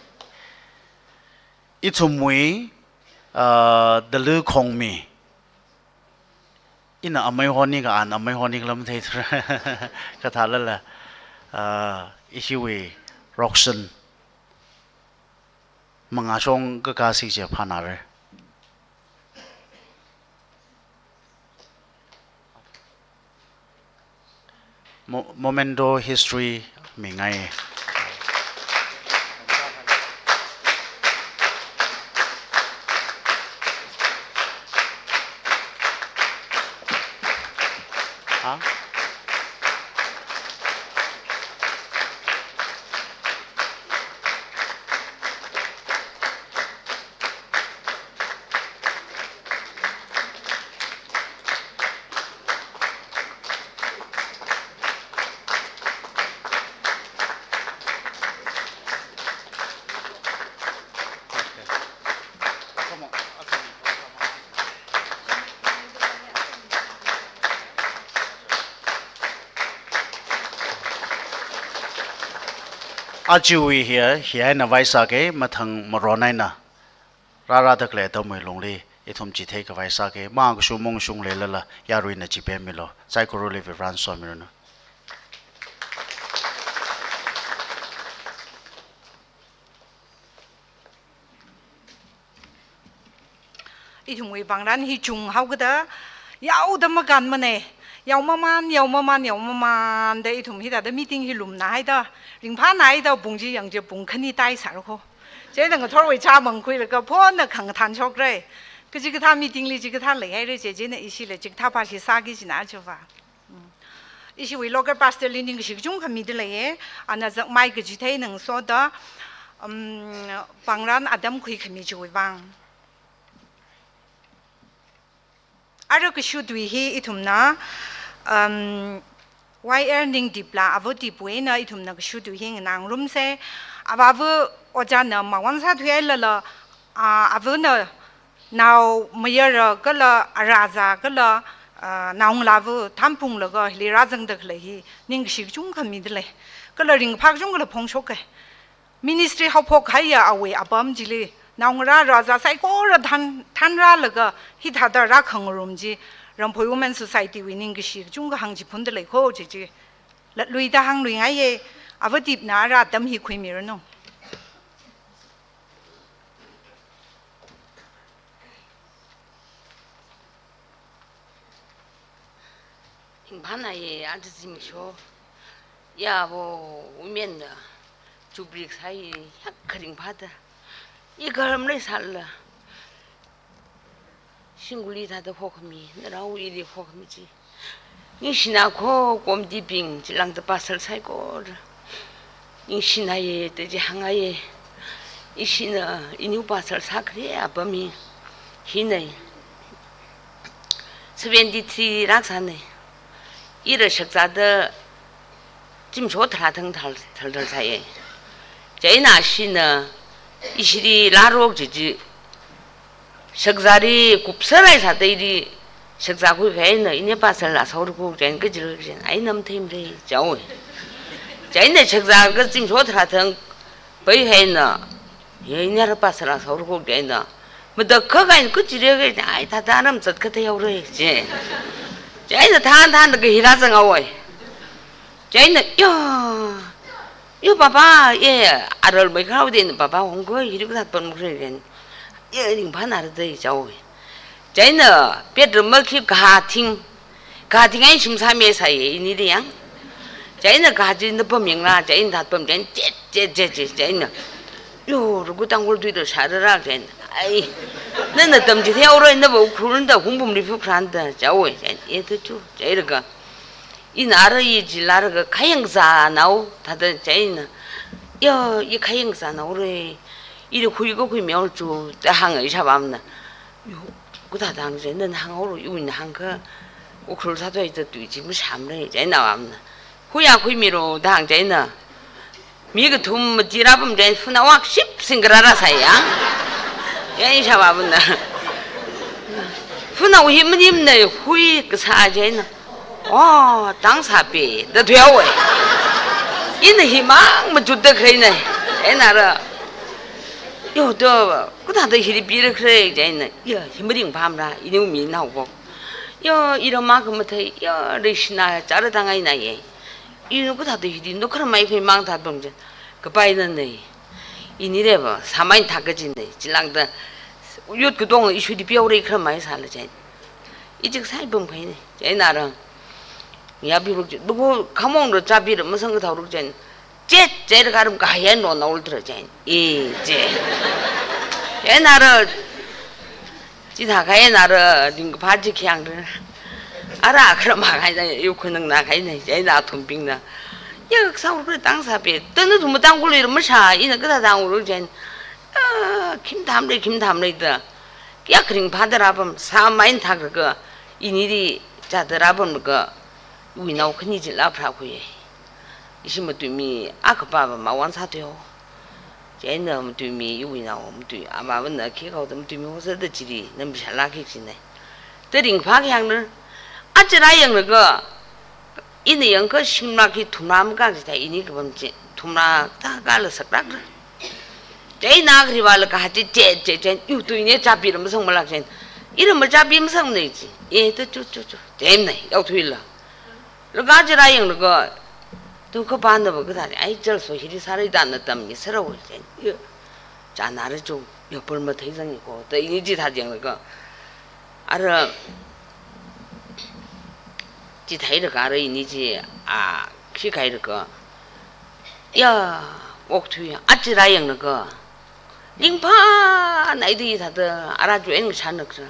Ithumwui, ah, Dalu Khongmi. Ina amei honi ka, ana amei honi kala matheithura. Kathālala, ah, ishiwui Roxanne. Mangāshong kakā sik chi phānāra. Mo-, Momento History mingai. Ha? Ajawui hi, hi eina vaisāki, mathang maron eina rārāda khalei atamwui lungli ithum chitheikhavai sāki, makashu mungshung leilala yaruina chipemmilu. Saikorawui Varivarana somiranu. Ithumwui pāngran hi chunghaokada, yaoda makānmana. Yaomaman, yaomaman, yaomamanda ithum hithāda meeting hi lumnāhaida, ringphānāhaida, pung chi yangchi pung khani tāi sāra kho. Chieina ngathorwui chāmang khuilaga phonna khangathān shokra. Kachikathā meeting li chikathā leihaira, chi chieina ishila chikathā pā shi sāki kajina chiva. Mm. Ishiwui local pastor li ningkashi kachungkha mida leiya, ana zakmai kachithei ngasoda, um, pāngran atam khuikhami chiwui vang. Ara kashu tui hi ithumna, um, Y R Ningdipla Avadipwui eina ithumna kashu tui hi nganārumsa, avāva ojāna mawang sāthuihailala, ah, avana nao mayara kala arāzā kala, ah, naongalāva thanphunglaga hili rāzangda khalei hi ningkashi kachungkha mida lei. Kala ringphā kachungkhala phongshoka. Ministry haophok kahaiya awui apam chili, naongarā rāzā saikora than, thanrālaga hithāda rākhangarum chi, Ramphoi Women Society wui ningkashi kachungkha hāngchiphunda lei kho chi chi. Latluida hāngluingaiya, Avadipna ara atam hi khuimiranu. Ringphānāya, aja zimiksho. Ya vo women na, jubilee sāya, yak kharing phāda. I garam leisālala. Shinguli thāda khokhami, narao ili khokhami chi. Ningshina kho committee bing, chilāngda pastor saikora. Ningshina ye, da chi hānga ye. Ishina, iniu pastor sākhare apam hi. Hina. Seventy-three rāsāna. Ira shakzāda zimiksho tharā thang thal, thal, thal sāya. Chieina ashina, ishili lārok chi chi. Shakzāli kupsārai sāda ili shakzā khuikahai eina, ina pastor la saura kho, chieina kajila chieina, ai nam theimara, jihaowa. Chieina shakzā kazimiksho tharā thang paihai eina, ya ina pastor la saura kho, chieina. Matakhak eina kajila chieina, ai thāda aram zatkahai haora, chi. Chieina thān thānlaga hi rāzanghaowa. Chieina, ya, ya papa, ya, aral mai kharao dena papa, hongko, hili kathā pamkhare chieina. Ya, ringphānāra da jihaowa. Chieina, bedroom makhip kathing, kathing eina shim sāmi sāya, ini diyang. Chieina kathing na pamyangla, chieina thāda pam, chieina, che, che, che, che, chieina. Yo, rugu tangkol tui da shārara, chieina. Ai, nana tamchithei haora, nava Ukhrul da, Hungpungli phukran da, jihaowa, chieina, ye tu chu, chieina ka. Ina ara i jilālaga khayang kazānao, thāda chieina. Ya, i khayang kazānaora. Ili khui kakhui miao chu, da hānga ishāvāna. Yo, kathāda hāng chieina, nana hānghaolu, iwui eina hāngakha, Ukhrul sāthuida tui chi mashāmara, chieina vāna. Khuiya khuimira, da hāng chieina. Mi kathum mati rāpam chieina, phanao akha ship singkara rāsāya. Ya, ishāvāna. Phanao hi maningmana, hui kasā chieina. Oh, tang sāpi, da thuihaowa. Ina himang machutda khaleina. Chieina ara. Yo, to, kathāda hili pirakhala, chieina. Ya, hi maringphāmara, iniwui mi naowo. Ya, ira maka mathei, ya, leishina, chara tangai na ye. Ina kathāda hili, no kharamai khaimang thāda pam chieina. Kapainana. Inila va, sāmai thak kajina. Chilāngda, yut katong ishuli pihaora kharamai sāla chieina. Ichik sai pam khaina. Chieina ara. Ya piruk chi. Duku khamong ro cha pira masang kathā ruk chieina. Chet, chet karam kahayan no naol tra chieina. E, che. Chieina ara. Chithā kahaina ara, ringkaphā chi khayang ra. Ara kharamā kahaina, yu khunang na kahaina, chieina athumbingna. Ya, kasā ruk tang sāpi. Tana thum tang kuli mashā, ina kathāda hāngruk chieina. Ah, khim tham lei, khim tham lei da. Kayākha ringphāda rāpam, sāmai thak rāka, inili chāda rāpam rāka, iwui nao khani chila pharākhuiya. Ishi matuimi, akha pāva mawan sāthuihao. Chieina matuimi, iwui nao, matui, amavana khikhaoda matuimi hosāda chili, nambishala khikchina. Da ringphā khayang ra, aja rāyang rāka, ina yangakha shinglāk hi thumrā makā kajithai ini kapam chi, thumrā thākala saklākra. Chieina kharivāla kaha chi, che, che, che, yu tuina chāpira masangmalāk chieina. Ira machāpi masangmana chi. E, to, chu, chu, chu. Chieina, yaothuila. Rāka aja rāyang rāka. To kapāna va kathā, ai, chālso hili sāra da na tammi sāra wai chieina. Yo. Chāna ra chu, yo pur mathei zang ko. To ini chithā yang rāka. Ara, chithāi rāka ara ini chi, a, khi khai rāka. Ya, okthui, aja rāyang rāka. Ringphāna ida thāda, ara chu en shanakra.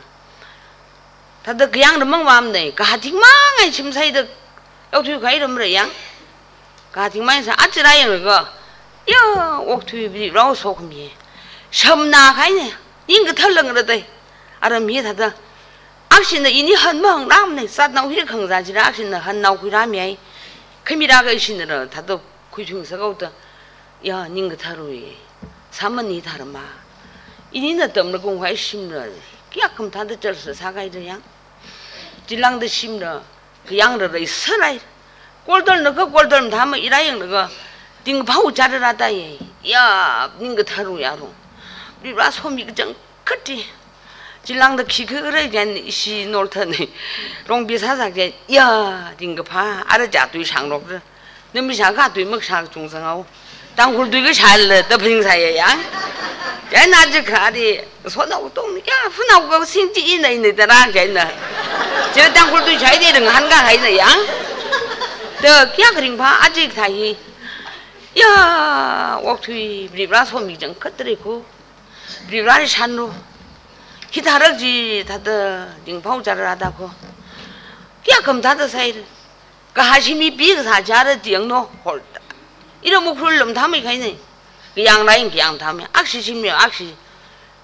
Thāda kayāng ramang vāmana, kahathing mangai shimsai da, yaothui khai ramra yang. Kahathing mangai sa, aja rāyang rāka. Ya, okthui bri rao sokhami. Shamna kahaina, ning kathā langra dai. Ara mi thāda. Akshina ini han mahāngrāmana, satnao hi khangza jira akshina hannao khuirāmi ai. Khami rāka ishina ra, thāda khuithung sākao da. Ya, ning kathā rui. Sāmani tharma. Inina tamra kung hai shimra. Kayākha mathāda chālsa sākaida yang. Chilāngda shimra. Kayāng rārai sārai. Kordal naka kordal mathāma irāyang naka. Tingphao chara rāda ye. Ya, ning kathā rui ya rung. Rira somi kachangkhat chi. Chilāngda khikha karai chieina ishi nolthane. Rongpi sāsak chieina. Ya, ringkaphā. Ara ja tui shangrokra. Nami shākha tui makashā kachungchang hao. Tangkhul tui kashāla da phaningsāya yang. Chieina jikhadi, sonao tong, ya, phanao kasing chi ina ina da rāng chieina. Chieina Tangkhul tui shāi de ringhan kahaina yang. Da kayākha ringphā aja kathā hi. Ya, okthui, rira somi kachangkhat tare ko. Rira shanro. Hitharak chi thāda, ringphao chara rāda ko. Kayākha mathāda sāira. Kahashi mipi kasā chara tiang no, hol. Ira Ukhrul lam thamei kahaina. Kayāng rāyang kayāng thamei. Akshi shimni, akshi.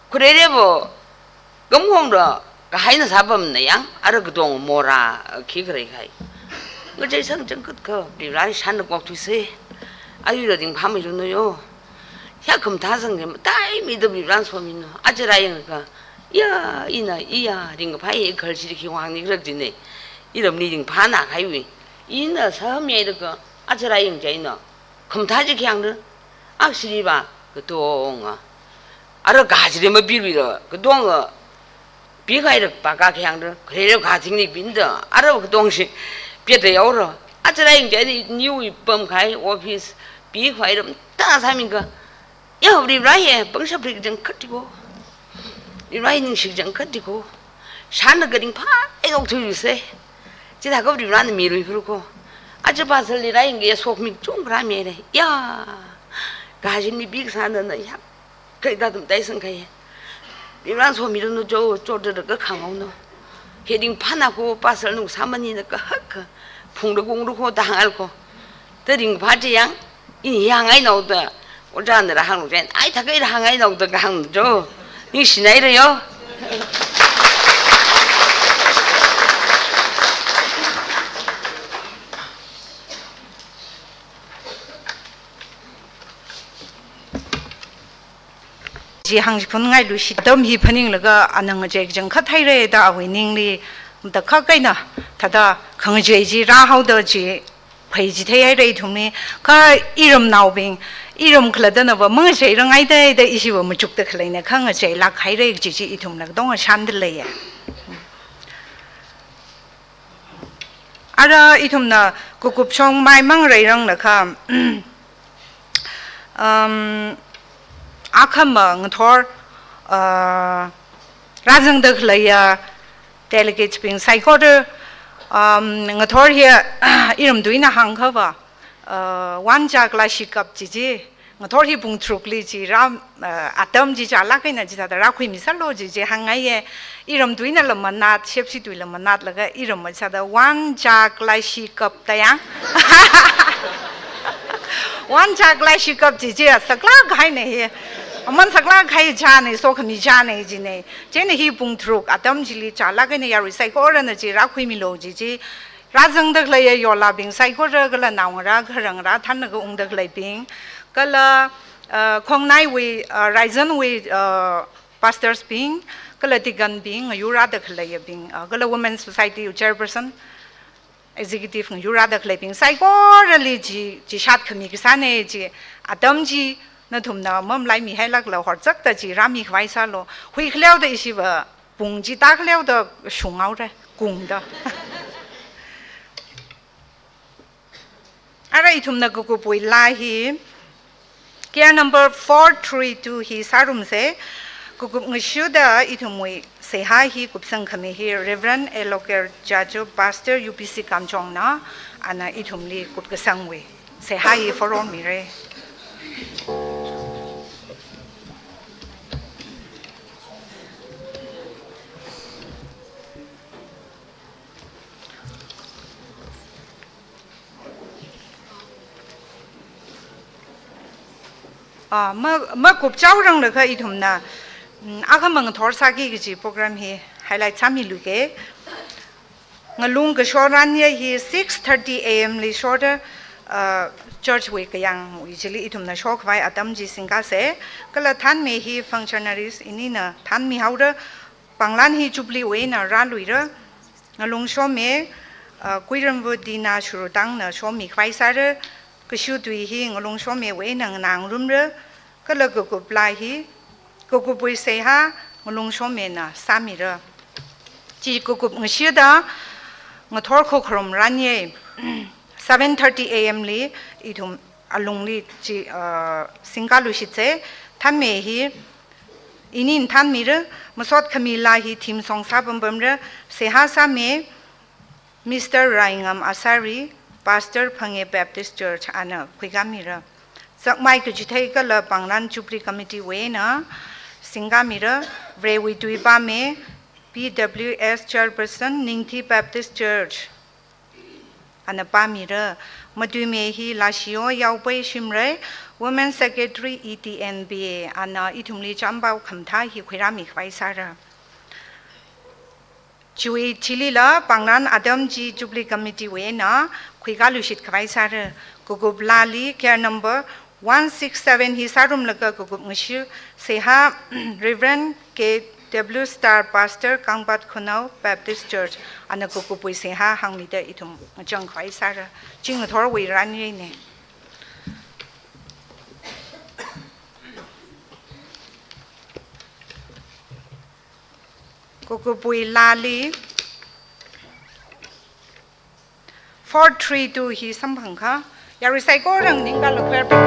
Khurere bo, gamhong ra, kahaina sāpamna yang, ara katong mora, khi karai kahai. Ngachai sang changkhat kha, rira shan okthui se. Ayuila ringphāmei run no yo. Kayākha mathā zangke, mataimida rira somino. Aja rāyang ka. Ya, ina, iya, ringkaphā i khalshiri khi wangni krak jine. Iramli ringphāna kahaiwui. Ina sāmiyai rāka, aja rāyang chieina. Khamathā chi khayāng ra. Akshiri va, katonga. Ara kashiri mapirui ra, katonga. Pikahai ra, paka khayāng ra. Kharera kathingli pinda. Ara katongshi, piata yaora. Aja rāyang chieina, niwui pamkahai, office. Pikahai ra, mata sāmika. Ya, Varivarā hi, pangshap rik jangkhat tiko. Varivarā hi ningshik jangkhat tiko. Shanna karingphā, ei okthuise. Chithākha Varivarāna mirui phuru ko. Aja pasal Varivarā hi nge sok mik chung rā mire. Ya. Kajin mipi kasāna na ya. Kaida tum tai sang kai. Varivarā somiranu jo, jo da ka khangau no. Hi ringphāna ko pasal nu sāmanina kahak ka. phungda kungru kho da hāngal kho. Da ringphā chi yang, ina hāngngai nao da, ojāna rāhānglu ren, ai thākha ina hāngngai nao da kahāng jo. Ningshinai ra yo. Chi hāngchiphun ngailu shi atam hi phaninglaga ana ngachei kachangkhat haira da awui ningli matakhak eina thāda khangachei chi rāhaoda chi pheichithei haira ithumli, kha iramnaobing, iram khalattana va mangachei rangai da da ishiva machukda khaleina khangacheilāk haira chi chi ithumna katonga shānda leiya. Ara ithumna kukup shongmai mang reirang lakha, um, akhama ngathor, uh, rāzangda khaleiya delegates bing saikora, um, ngathor hi iram tuina hāngkhava, uh, One Chakla Shikap chi chi, ngathor hi pung tharukli chi rā, uh, atam chi chālāk eina chithāda rākhuimisālu chi chi hāngngaiya. Iram tuina lamanat, shepshi tui lamanat laga iram machāda One Chakla Shikap da yang. One Chakla Shikap chi chi saklāk haina hi. Aman saklāk hai chāna, sokhami chāna china. China hi pung tharuk atam chili chālāk eina yarui saikorana chi rākhuimilu chi chi. Rāzangda khaleiya yolabing saikora kala naongarā kharangarā thānlaga ungda khaleibing, kala, uh, khongnaiwui, uh, raizanwui, uh, pastors bing, kala deacon bing, ngayurāda khaleiyabing, uh, kala Women Society chairperson, executive ngayurāda khaleibing saikorali chi, chishat khami kasāna chi, atam chi nathumna mamalaimi hailākla horzakta chi rāmi khavai sālu. Huikhaleoda ishiva pung chi tākhaleoda shunghaora, kungda. Ara ithumna kukupwui laa hi, care number four three two hi sārumsa. Kukup ngashuda ithumwui seihā hi kupsang khami hi Reverend Aloker Jajo, Pastor U P C Kamjongna, ana ithumli kupkasangwui seihā hi forward mira. Ah, ma, makupchaorang lakha ithumna, mm, akhama ngathor sāki kaji program hi highlight sāmiluga. Ngalung kashor ranyei hi six thirty A M li shorda, ah, church wui kayāngwui chili ithumna shokhavai atam chi singkasa. Kala thānmei hi functionaries inina thānmihaora. Panglan hi Jubilee wui eina rāluira. Ngalung shome, ah, Kuiramva Dina Shurutangna shomikhavai sāra. Kashu tui hi ngalung shomewui eina nganāngarumra. Kala kukup laa hi, kukupwui seihā ngalung shomena sāmira. Chi kukup ngashuda ngathor khokharum ranyei seven thirty A M li ithum alungli chi, ah, singkalushitsa. Thānmei hi inin thānmira. Masot khami laa hi theme song sāpampamra. Seihā sāmi Mister Raingam Asari, Pastor Phangye Baptist Church, ana khuikāmira. Zakmai kachithei kala Panglan Jubilee Committee wui eina singkāmira. Varewui tui pāmi P W S Chairperson, Ningthi Baptist Church, ana pāmira. Matuimei hi Lashiyo Yaopei Shimray, Women Secretary E T N B A, ana ithumli champao khamathā hi khuirāmikhavai sāra. Chiwui thilila Panglan atam chi Jubilee Committee wui eina khuikālushitkhavai sāra. Kukup laali care number one six seven hi sārumlaga kukup ngashu seihā Reverend K W Star, Pastor, Kangpat Khunao Baptist Church, ana kukupwui seihā hāngmida ithum ngachangkhavai sāra. Chi ngathorwui ranyeina. Kukupwui laali four three two hi samphangakha, yarui saikorana ningkala khuirar pik.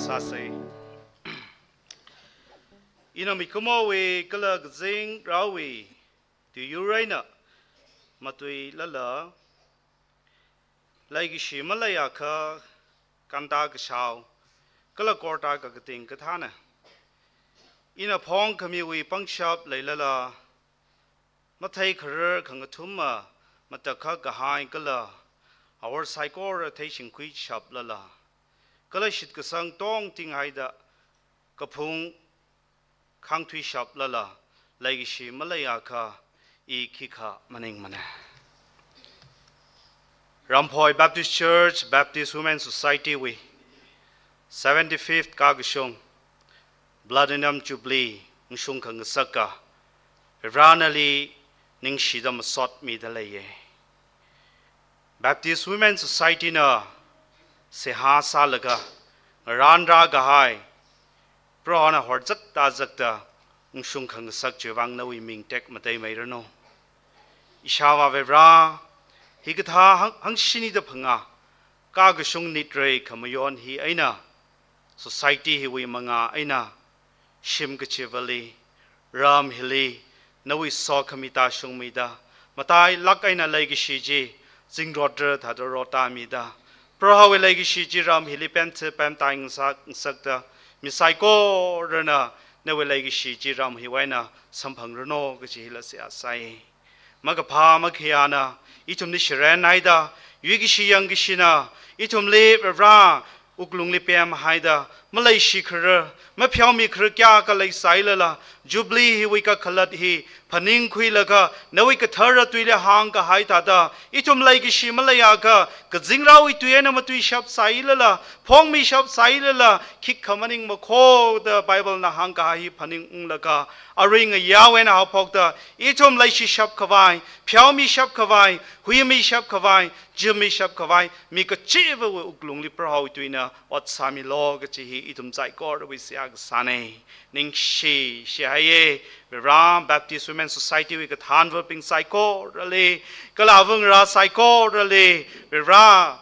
sāsei. Ina mikumowui kala kazingraowui tuiyur eina matuilala, leikashi maleiakha kanta kashao kala korta kakating kathāna. Ina phongkhamiwui pangshap leilala, matheikharar khangathuma matakhak kahai kala awor saikora theishingkhuishaplala, kala shitkasang tongtinghaida kaphung khangthuishaplala, leikashi maleiakha i khikha maningmana. Ramphoi Baptist Church, Baptist Women Society wui seventy-fifth kakashung Platinum Jubilee ungshung khangasaka Varivarānali ningshida masotmida leiya. Baptist Women Society na seihā sālaga ngaranra kahai Prohona horzakta zakta ungshung khangasak chiwui vang nawui ming tekmateimeiranu. Ishāvā Varivarā, hikathā hang, hangshinida phangā kakashung nitrei khamayon hi eina, society hiwui mangā eina, shim kachivali, ram hili, nawui sokhami tāshungmida, matailāk eina leikashi chi zingrotra thāda rotāmida, Prohowui leikashi chi ram hili pemtha pemtai ngasak, ngasakta, mi saikorana nawui leikashi chi ram hiwui eina samphangranu kachi hila seihā sāi. Makaphā makhayāna, ithumli shiren haida, yuikashi yangkashina, ithumli Varivarā wuklungli pemhaida, maleishikharar, mapheomikharar kayākha leisālala, Jubilee hiwui kakhalat hi phaningkhuilaga, nawui kathara tuili hāngkahai thāda, ithum leikashi maleiakha, kazingraowui tui eina matuishapsālala, phongmishapsālala, khikha maningmakho da Bible na hāngkahai hi phaningunglaga, arui ngayāwui eina haophokta, ithum leishishapkhavai, pheomishapkhavai, huimishapkhavai, jimishapkhavai, mi kachivawui wuklungli Prohowui tuina ot sāmilu kachi hi ithum saikorawui seihā kasāna. Ningshi, shihaiya, Varivarā Baptist Women Society wui kathānvabing saikorali, kala avāngarā saikorali, Varivarā,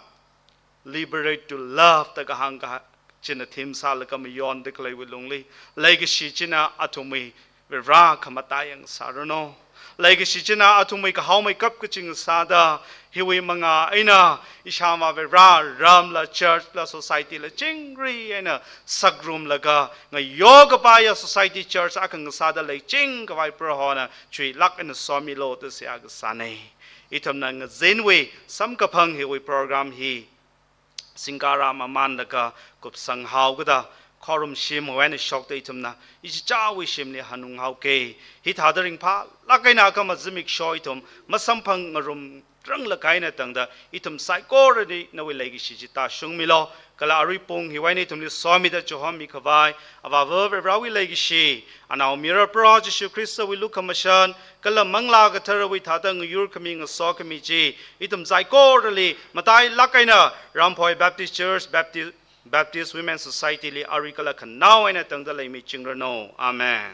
Liberate to Love da kahāng kaha china theme sālaga mayonda khaleiwui lungli, leikashi china athumwui Varivarā khamataiya ngasāranu. Leikashi china athumwui kahaomeikap kachi ngasāda, hiwui mangā eina, ishāvā Varivarā, ramla, church la, society la, chingri eina sakrumlaga, ngayo kapaiya society church akha ngasāda leichingkhavai Prohona chuilāk eina somilu da seihā kasāna. Ithumna ngazinwui samkaphang hiwui program hi singkara mamānlaga kupsang haokada, khorumshimwui eina shokta ithumna ichichāwui shimli hanung haoka. Hithāda ringphālāk eina kha mazimiksho ithum masamphang ngarumranglāk eina tangda, ithum saikorali nawui leikashi chi tāshungmilu. Kala arui pung hiwui eina ithumli somida chihomikhavai Avāva Varivarāwui leikashi, Anaomayara Proho Jishu Khristawui lukhamashan, kala Manglā Katharawui thāda ngayurkhami ngasokhami chi, ithum saikorali matailāk eina Ramphoi Baptist Church, Baptist, Baptist Women Society li arui kala khanao eina tangda leimichingranu. Amen.